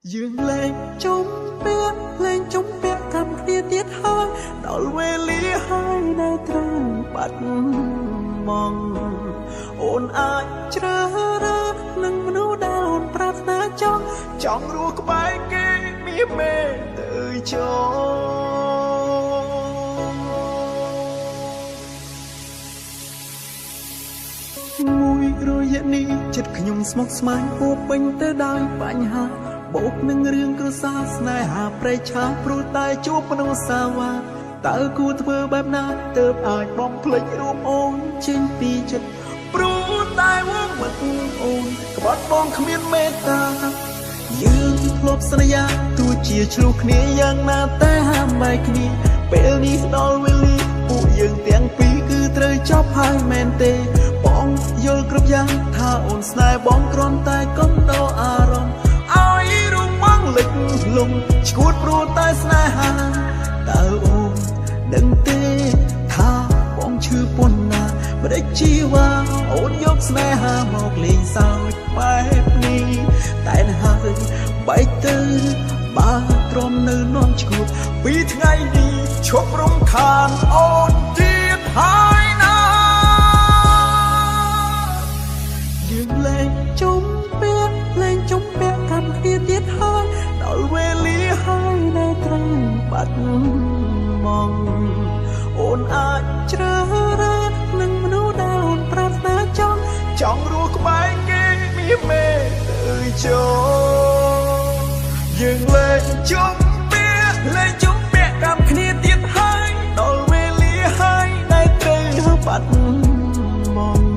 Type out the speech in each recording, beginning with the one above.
យើងលែងជុំពាក់លែងជុំពាក់កម្មគ្នាទៀតហើយដល់វេលាហើយដែលត្រូវបាត់បង់អូនអាចជ្រើសរើសនឹងមនុស្សដែលអូនប្រាថ្នាចង់ចង់រស់ក្បែរគេមានមេទៅចង់មួយរយៈនេះចិត្តខ្ញុំស្មុគស្មាញពោពេញទៅដោយបញ្ហាបូកនឹងរឿងគ្រួសារស្នេហាប្រេឆាព្រោះតែជួបមនុស្សសាវ៉ាតើគួរធ្វើបែបណាទើបអាចបំភ្លេចរូបអូនចេញពីចិត្តព្រោះតែវងមិត្តអូនក្បត់បងគ្មានមេត្តាយើងធ្លាប់សន្យាទោះជាឆ្លោះគ្នាយ៉ាងណាតែហាមបែកគ្នាពេលនេះដល់វេលាពួកយើងទាំងពីរគឺត្រូវចប់ហើយមែនទេបងយល់គ្រប់យ៉ាងថាអូនស្នេហ៍បងគ្រាន់តែកុំដោអារម្មណ៍ឲ្យរូបបងលិចលង់ឈួតព្រោះតែស្នេហាតើអូនដឹងទេថាបងឈឺប៉ុណ្ណាម្ដេចជីវ៉ាអូនយកស្នេហាមកលេងសើចបែបនេះតែហើយបែកទៅបើទ្រាំនៅនាំឈួតពីថ្ងៃនេះឈប់រំខានអូនទៀតហើយណាយើងលែងជុំពាក់លែងជុំពាក់កម្មគ្នាទៀតហើយដល់វេលាហើយដែលត្រូវបាត់បង់អូនអាចជ្រើសរើសនឹងមនុស្សដែលអូនប្រាថ្នាចង់ចង់រស់ក្បែរគេមានមេទៅចង់យើងលែងជុំពាក់លែងជុំពាក់កម្មគ្នាទៀតហើយដល់វេលាហើយដែលត្រូវបាត់បង់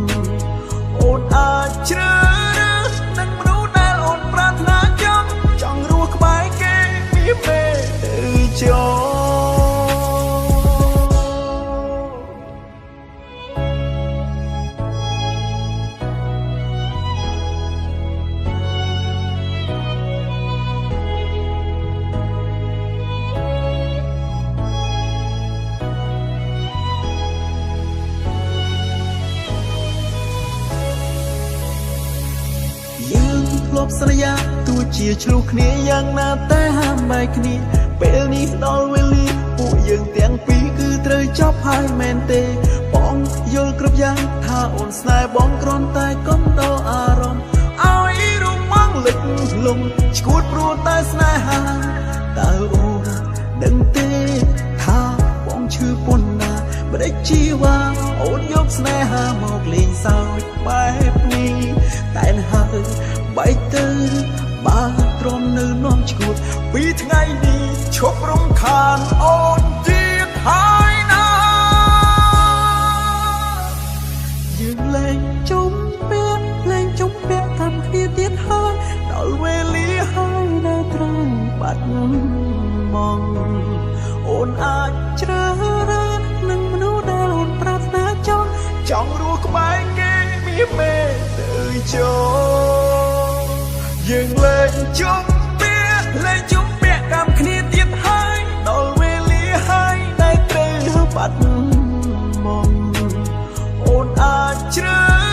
អូនអាចជ្រើសរើសនឹងមនុស្សដែលអូនប្រាថ្នាចង់ចង់រស់ក្បែរគេមានមេទៅចង់ធ្លាប់សន្យាទោះជាឆ្លោះគ្នាយ៉ាងណាតែហាមបែកគ្នាពេលនេះដល់វេលាពួកយើងទាំងពីរគឺត្រូវចប់ហើយមែនទេបងយល់គ្រប់យ៉ាងថាអូនស្នេហ៍បងគ្រាន់តែកុំដោអារម្មណ៍ឲ្យរូបបងលិចលង់ឈួតព្រោះតែស្នេហាតើអូនដឹងទេថាបងឈឺប៉ុណ្ណាម្ដេចជីវ៉ាអូនយកស្នេហាមកលេងសើចបែបនេះតែហើយបែកទៅបើទ្រាំនៅនាំឈួតពីថ្ងៃនេះឈប់រំខានអូនទៀតហើយណាយើងលែងជុំពាក់លែងជុំពាក់កម្មគ្នាទៀតហើយដល់វេលាហើយដែលត្រូវបាត់បង់អូនអាចជ្រើសរើសនឹងមនុស្សដែលអូនប្រាថ្នាចង់ចង់រស់ក្បែរគេមានមេទៅចង់យើងលែងជុំពាក់លែងជុំពាក់កម្មគ្នាទៀតហើយដល់វេលាហើយដែលត្រូវបាត់បង់អូនអាចជ្រើ